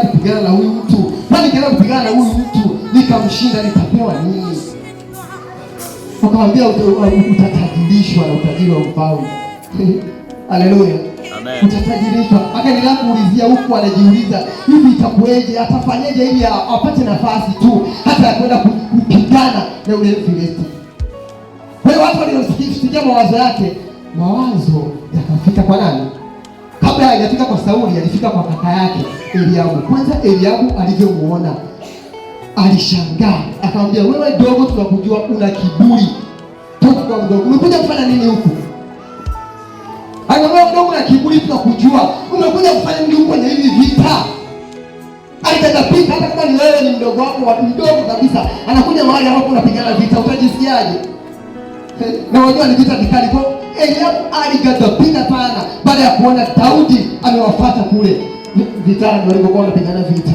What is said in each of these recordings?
Kupigana na huyu mtu, kwani nikienda kupigana na huyu mtu nikamshinda nitapewa nini? Wakamwambia utatajirishwa na utajiri wa mfalme. Haleluya. Amen. Utatajirishwa. Akaendelea kuulizia huku anajiuliza hivi itakuweje, atafanyeje ili apate nafasi tu hata ya kwenda kupigana na yule Mfilisti. Kwa hiyo watu waliosikia mawazo yake, mawazo yakafika kwa nani? Kabla hajafika kwa Sauli, alifika kwa kaka yake Eliabu. Kwanza Eliabu alivyomuona alishangaa, akamwambia, wewe dogo, tunakujua una kiburi toka kwa mdogo, umekuja kufanya nini huku? Akamwambia, mdogo, na kiburi tunakujua, umekuja kufanya nini huku kwenye hivi vita? Alitapika, hata kama ni wewe ni mdogo wako wa mdogo kabisa, anakuja mahali ambapo unapigana vita, utajisikiaje? Na wajua ni vita vikali. Kwa Eliabu alighadhabika sana baada ya kuona Daudi amewafuata kule vitani walikokuwa wanapigana vita.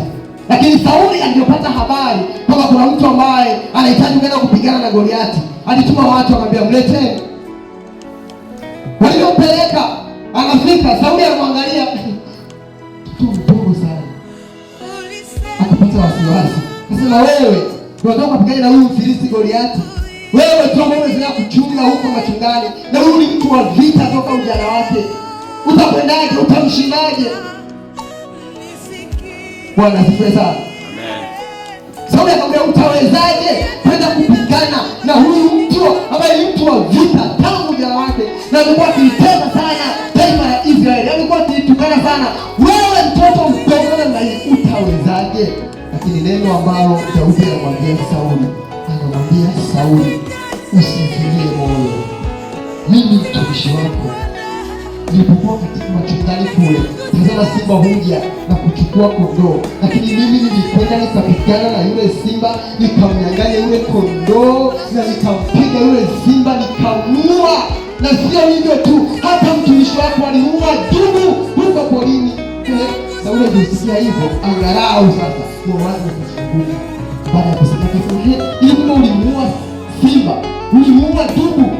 Lakini Sauli aliyopata habari kwamba kuna mtu ambaye anahitaji kwenda kupigana na Goliati, alituma watu akamwambia, mleteni. Walivyompeleka anafika, Sauli anamwangalia mtoto mdogo sana, akapata wasiwasi, akasema, wewe unataka kupigana na huyu Mfilisti Goliati? Wewe tu ambao umezoea kuchunga huko machungani, na huyu ni mtu wa vita toka ujana wake, utakwendaje? Utamshindaje? Bwana asifiwe sana. Amen. Sauli akamwambia, utawezaje kwenda kupigana na huyu mtu ambaye ni mtu wa vita tangu ujana wake, na amekuwa akilitesa sana taifa la Israeli, amekuwa akilitukana sana. Wewe mtoto mdogo namna hii utawezaje? Lakini neno ambalo Daudi anamwambia Sauli, anamwambia Sauli, usifirie moyo, mimi mtumishi wako nilipokuwa katika machungani kule, tazama simba huja na kuchukua kondoo, lakini mimi nilikwenda nikapigana na yule simba, nikamnyang'anya yule kondoo na nikampiga yule simba nikamuua. Na sio hivyo tu, hata mtumishi wako aliua dubu huko porini. Sauli alisikia hivyo, angalau sasa moyo wake ukafunguka. Baada ya kusikia akasema, "He, ili kumbe ulimuua simba, ulimuua dubu."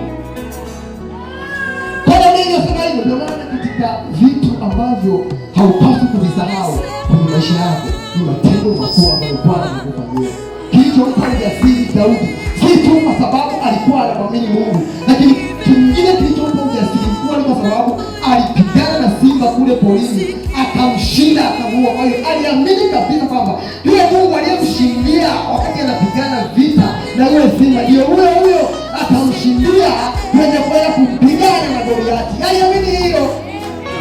Kwa nini nasema hivyo? Ndio maana katika vitu ambavyo haupaswi kuvisahau kwenye maisha yako ni matendo makuu ambayo Bwana amekufanyia. Kilichompa ujasiri Daudi si tu kwa sababu alikuwa anamwamini Mungu, lakini kingine kilichompa ujasiri mkubwa ni kwa sababu alipigana na simba kule porini akamshinda, akamuua. Kwa hiyo aliamini kabisa kwamba yule Mungu aliyemshindia wakati anapigana vita na yule simba ndiyo huyo huyo atamshindia kwenye kwenda kupigana na Goliati. Aliamini hilo.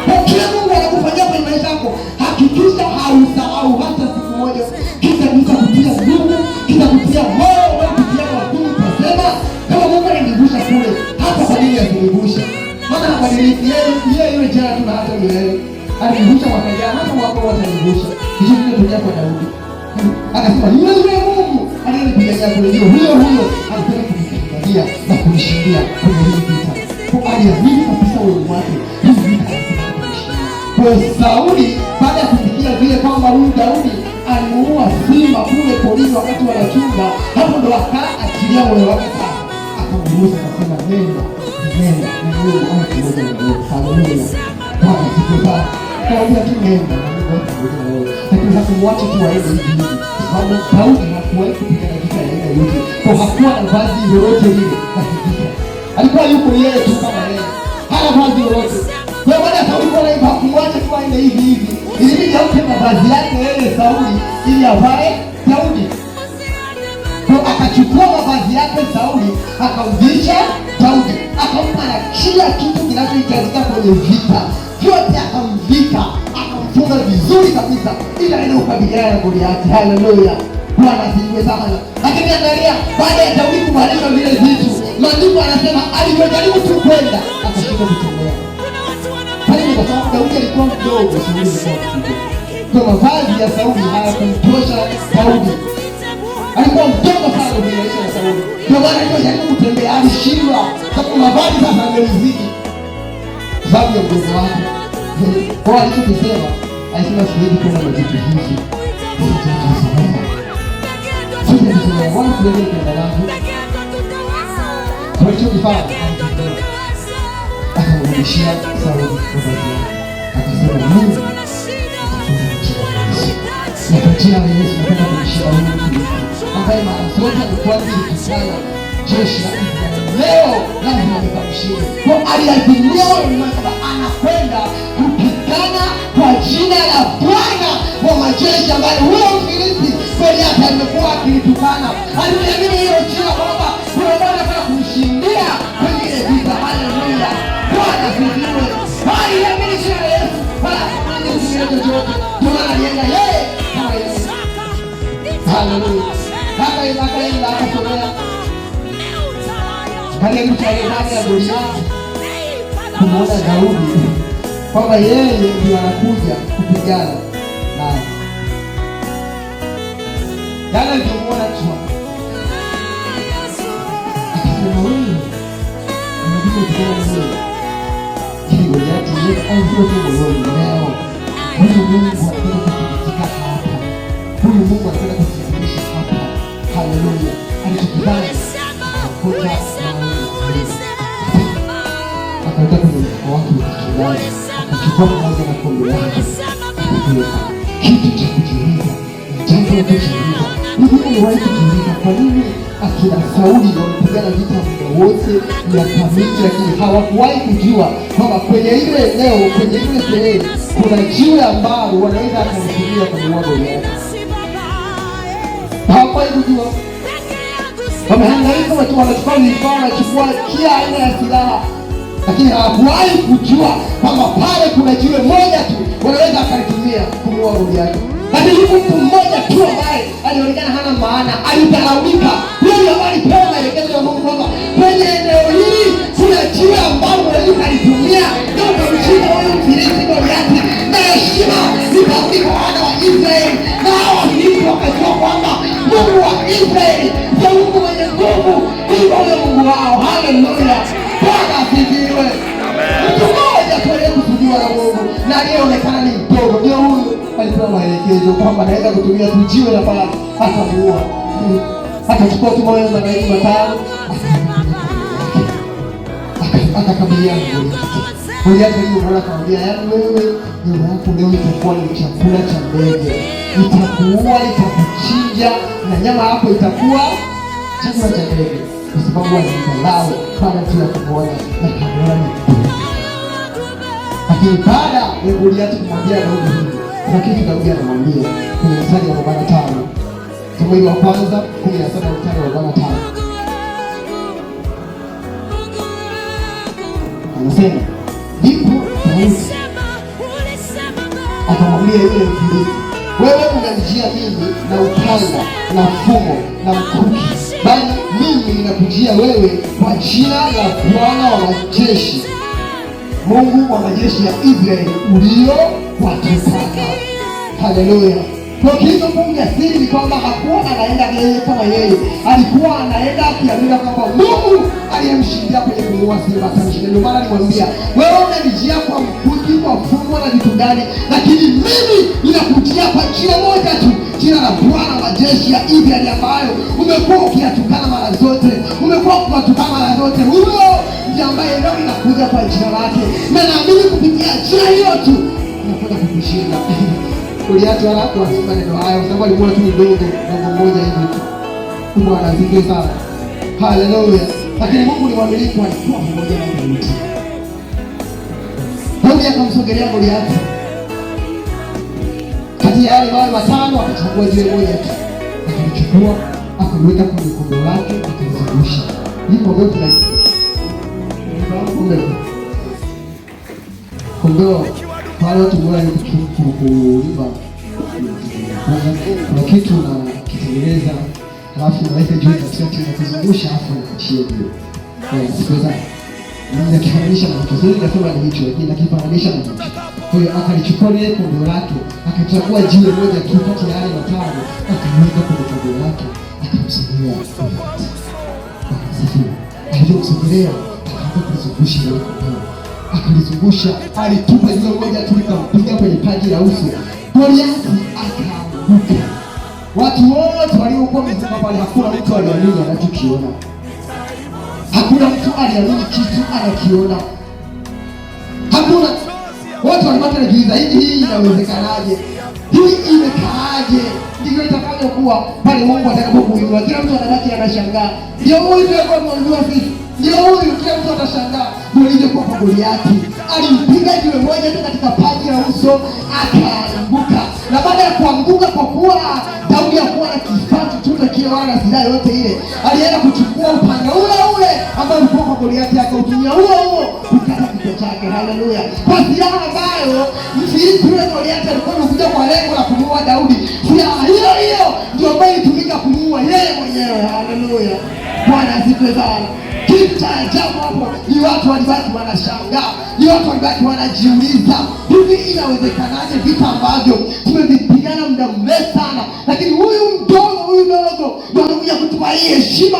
Kwa kila Mungu anakufanyia kwenye maisha yako, hakikisha hausahau hata siku moja. Kitakutia nguvu, kitakutia moyo, wewe kutia magumu, utasema kama Mungu alinivusha kule, hata kwa nini asinivushe? Maana habadiliki, yeye yeye yule jana tu na hata milele. Alinivusha mwaka jana, hata mwaka huu atanivusha. Hicho kilichotokea kwa Daudi. Akasema yule yule Mungu aliyenipigania kule ndio huyo huyo alitaka kunipigania na kunishindia kwenye hii vita. Kwa aliamini kabisa uwezo wake, hii vita alitaka kuishinda. Kwa hiyo Sauli baada ya kusikia vile kwamba huyu Daudi alimuua simba kule porini wakati wanachunga, hapo ndo akaachilia moyo wake sasa, akamruhusu akasema, nenda nenda na Mungu awe pamoja na wewe. Haleluya, Bwana asifiwe sana. Akamwambia tu nenda na Mungu awe pamoja na wewe, lakini hakumwacha tu aende hivi hivi, kwa sababu Daudi hakuwahi kupigana vita ya aina yoyote, kwa hakuwa na vazi lolote lile la kivita, alikuwa yuko yeye tu kama yeye, hana vazi lolote. Kwa hiyo baada ya Sauli kuona hivyo, hakumwacha tu aende hivi hivi, ilibidi ampe mavazi yake yeye Sauli ili avae Daudi. Kwa akachukua mavazi yake Sauli akamvisha Daudi, akampa na kila kitu kinachohitajika kwenye vita vyote, akamvika, akamfunga vizuri kabisa ili aende kukabiliana na Goliati. Haleluya, Bwana asifiwe sana. Lakini angalia, baada ya Daudi kuvalishwa vile vitu, maandiko anasema alivyojaribu tu kwenda akashindwa kutembea. Kwa nini? Kwa sababu Daudi alikuwa mdogo, Sauli alikuwa mkubwa. Kwa mavazi ya Sauli hayakumtosha Daudi. Alikuwa mdogo sana ukilinganisha na Sauli. Ndio maana alipojaribu kutembea alishindwa, sababu mavazi sasa amemzidi sababu ya udogo wake. Kwa hiyo alichokisema, alisema siwezi kwenda na vitu hivi. Sijavizoea. Sijavizoea. Wala siwezi kwenda navyo. Kwa alichokifanya, akamrudishia Sauli mavazi yake. Akasema mimi nitakwenda na jina la Yesu. Na kwa jina la Yesu napenda kumshinda huyu Mfilisti ambaye mara zote amekuwa akitukana jeshi la Israeli. Leo lazima nikamshinde. Kwa aliazimia kwamba anakwenda kupigana kwa jina la Bwana wa majeshi ambaye huyo Mfilisti Goliathi amekuwa akilitukana. Aliamini hiyo jina kwamba kuna Bwana anakwenda kumshindia kwenye ile vita. Haleluya, Bwana asifiwe. Aliamini jina la Yesu, wala hakuamini kingine chochote. Ndio maana alienda yeye kama yeye. Haleluya. Akaenda akaenda akasogea karibu cha ya Goliathi kumwona Daudi kwamba yeye ndio anakuja kupigana naye. Jana alipomuona tu akasema, wewe unakuja kupigana na mimi. Ili Goliathi yeye alijua tu moyoni, leo huyu Mungu anakwenda kuthibitika hapa, huyu Mungu anakwenda kuthibitisha hapa. Haleluya! Alichokifanya akaokota akaweka kwenye mfuko wake wa kifuani, akachukua pamoja na kombe lake, akakiweka. Kitu cha kujiuliza na jambo la kujiuliza, hivi uliwahi kujiuliza kwa nini akina Sauli wamepigana vita muda wote miaka mingi, lakini hawakuwahi kujua kwamba kwenye ile eneo, kwenye ile sehemu kuna jiwe ambalo wanaweza akalitumia kumuua Goliathi? Hawakuwahi kujua. Wamehangaika, watu wanachukua vifaa, wanachukua kila aina ya silaha, lakini hawakuwahi kujua kwamba pale kuna jiwe moja tu wanaweza akalitumia kumuua Goliathi. Lakini yupo mtu mmoja tu ambaye alionekana hana maana, alidharaulika. Huyo ambaye alipewa maelekezo ya Mungu kwamba kwenye eneo hili kuna jiwe ambalo unaweza ukalitumia na ukamshinda huyu Mfilisti Goliathi, na heshima ikarudi kwa wana wa Israeli, na hawa Wafilisti wakajua kwamba Mungu wa Israeli ndio Mungu mwenye nguvu kuliko huyo Mungu wao. Haleluya, Bwana asifiwe. Mtu mmoja tu aliyekusudiwa na Mungu na aliyeonekana ni mdogo, ndio huyu alipewa maelekezo kwamba anaweza kutumia tu jiwe la pale akamuua. Akachukua tu mawe mawili matano akakabiliana na Goliathi. Goliathi alipomwona akamwambia, yaani wewe nyama yako leo itakuwa ni chakula cha ndege, itakuua, itakuchinja na nyama yako itakuwa chakula cha ndege, kwa sababu alimdharau baada tu ya kumwona na akamuona ni mdogo. Lakini baada ya Goliathi kumwambia Daudi hivi, kuna kitu Daudi anamwambia kwenye mstari wa 45, Samueli wa kwanza 17 mstari wa 45 anasema, ndipo Daudi akamwambia yule Mfilisti, wewe unanijia mimi na upanga na fumo na mkuki, bali mimi ninakujia wewe kwa jina la Bwana wa majeshi, Mungu wa majeshi ya Israeli uliowatukana. Haleluya! Kwa kilichompa ujasiri ni kwamba hakuwa anaenda yeye kama yeye, alikuwa anaenda akiamini kwamba Mungu aliyemshindia kwenye kumuua simba atamshindia. Ndio maana alimwambia, wewe unanijia kwa mkuki, kwa fumo na vitu gani, lakini mimi ninakujia kwa jina moja tu, jina la Bwana majeshi ya Israeli ambayo umekuwa ukiyatukana mara zote, umekuwa ukiwatukana mara zote. Huyo ndiye ambaye leo ninakuja kwa jina lake, na naamini kupitia jina hilo tu nakwenda kukushinda. Goliathi wala hakuamini maneno hayo, kwa sababu alikuwa tu mdogo mdogo mmoja hivi tu. Bwana asifiwe sana, haleluya. Lakini Mungu ni mwaminifu, alikuwa pamoja na Daudi. Daudi akamsogelea Goliathi, kati ya yale mawe matano akachagua jiwe moja tu, akalichukua akaliweka kwenye kondo lake, akalizungusha. Hii kondo kondoo pale watu bora kuimba, kuna kitu nakitengeneza, alafu naweka juu katikati na kuzungusha, alafu naachia juu. Sikuweza nakifananisha na hicho, siwezi kusema ni hicho, lakini nakifananisha na hicho. Kwa hiyo akalichukua lile kondo lake, akachagua jiwe moja tu kati ya yale matano, akaliweka kwenye kondo lake, akamsogelea. Asifiwe. Alipomsogelea akaanza kulizungusha lile kondo, akalizungusha, alitupa jiwe moja tu likampiga kwenye paji la uso. Goliathi akaanguka. Watu wote waliokuwa wamesimama pale, hakuna mtu aliamini anachokiona. Hakuna mtu aliamini kitu anakiona. Hakuna. Watu walibaki wanajiuliza, hivi hii inawezekanaje? Hii imekaaje? Ndivyo itakavyokuwa pale Mungu atakapokuinua. Kila mtu anabaki anashangaa, ndio huyu tulikuwa tunamjua sisi, ndio huyu. Kila mtu atashangaa. Ndio ilivyokuwa kwa Goliati, alimpiga jiwe moja tu katika paji la uso akaanguka, na baada ya kuanguka, kwa kuwa Daudi hakuwa na kifaa chochote kile wala silaha yoyote ile, alienda kuchukua upanga ule ule ambao ulikuwa kwa Goliati, akautumia huo huo kukata kichwa chake. Haleluya! Kwa silaha ambayo Mfilisti yule Goliati alikuwa amekuja kwa lengo la kumuua Daudi, silaha hiyo hiyo ndio ambayo ilitumika kumuua yeye mwenyewe. Haleluya! Bwana asifiwe sana. Kitu cha ajabu hapo ni watu walibaki wanashangaa, ni watu walibaki wanajiuliza, hivi inawezekanaje vita ambavyo tumevipigana muda mrefu sana, lakini huyu mdogo, huyu dogo ndio amekuja kutupa hii heshima,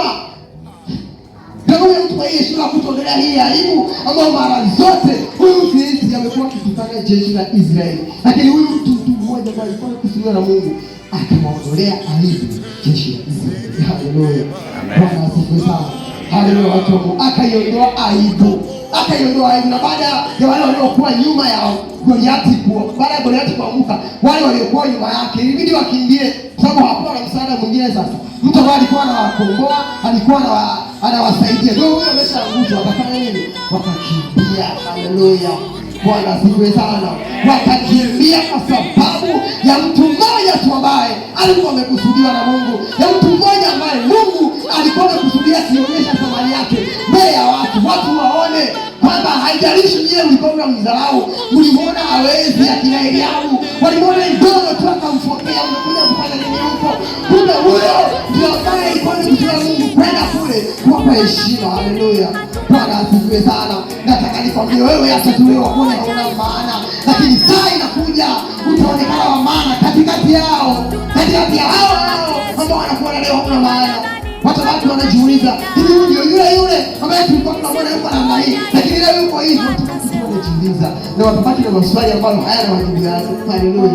ndio amekuja kutupa hii heshima, kutuondolea hii aibu ambayo mara zote huyu Mfilisti amekuwa akitufanya jeshi la Israeli, lakini huyu mtu mmoja ambaye alikuwa amekusudiwa na Mungu akawaondolea aibu jeshi la Israeli. Haleluya, Bwana asifiwe sana. Haleluya, watu wa Mungu, akaiondoa aibu, akaiondoa aibu. Na baada ya wale waliokuwa nyuma ya Goliati, baada ya Goliati kuanguka, wale waliokuwa nyuma yake ilibidi wakimbie, kwa sababu hakuwa na msaada mwingine. Sasa mtu ambaye alikuwa anawakomboa, alikuwa anawasaidia, ndio huyo ameshaangushwa. Wakafanya nini? Wakakimbia. Haleluya, Bwana asifiwe sana. Wakakimbia kwa sababu ya mtu mmoja tu ambaye alikuwa amekusudiwa na Mungu, ya mtu mmoja ambaye Mungu alikuwa amekusudia akionyesha thamani yake mbele ya watu, watu waone kwamba haijalishi nyie mlikuwa mnamdharau, mlimuona hawezi, akina Eliabu walimuona mdogo tu akamfokea, mmekuja kufanya nini huko? Kumbe huyo ndio ambaye alikuwa amekusudia Mungu kwenda kule kuwapa heshima. Haleluya, Bwana asifiwe sana. Nataka nikwambie wewe, hata tu wewe wakuone hauna maana, lakini saa inakuja utaonekana wa maana katikati yao, katikati ya hao hao ambao wanakuona leo hauna maana. Watabaki wanajiuliza, hivi huyu ndio yule yule ambaye tulikuwa tunamwona yuko namna hii, lakini leo yuko hivi. Watabaki tu wanajiuliza na watabaki na maswali ambayo hayana majibu yake. Haleluya.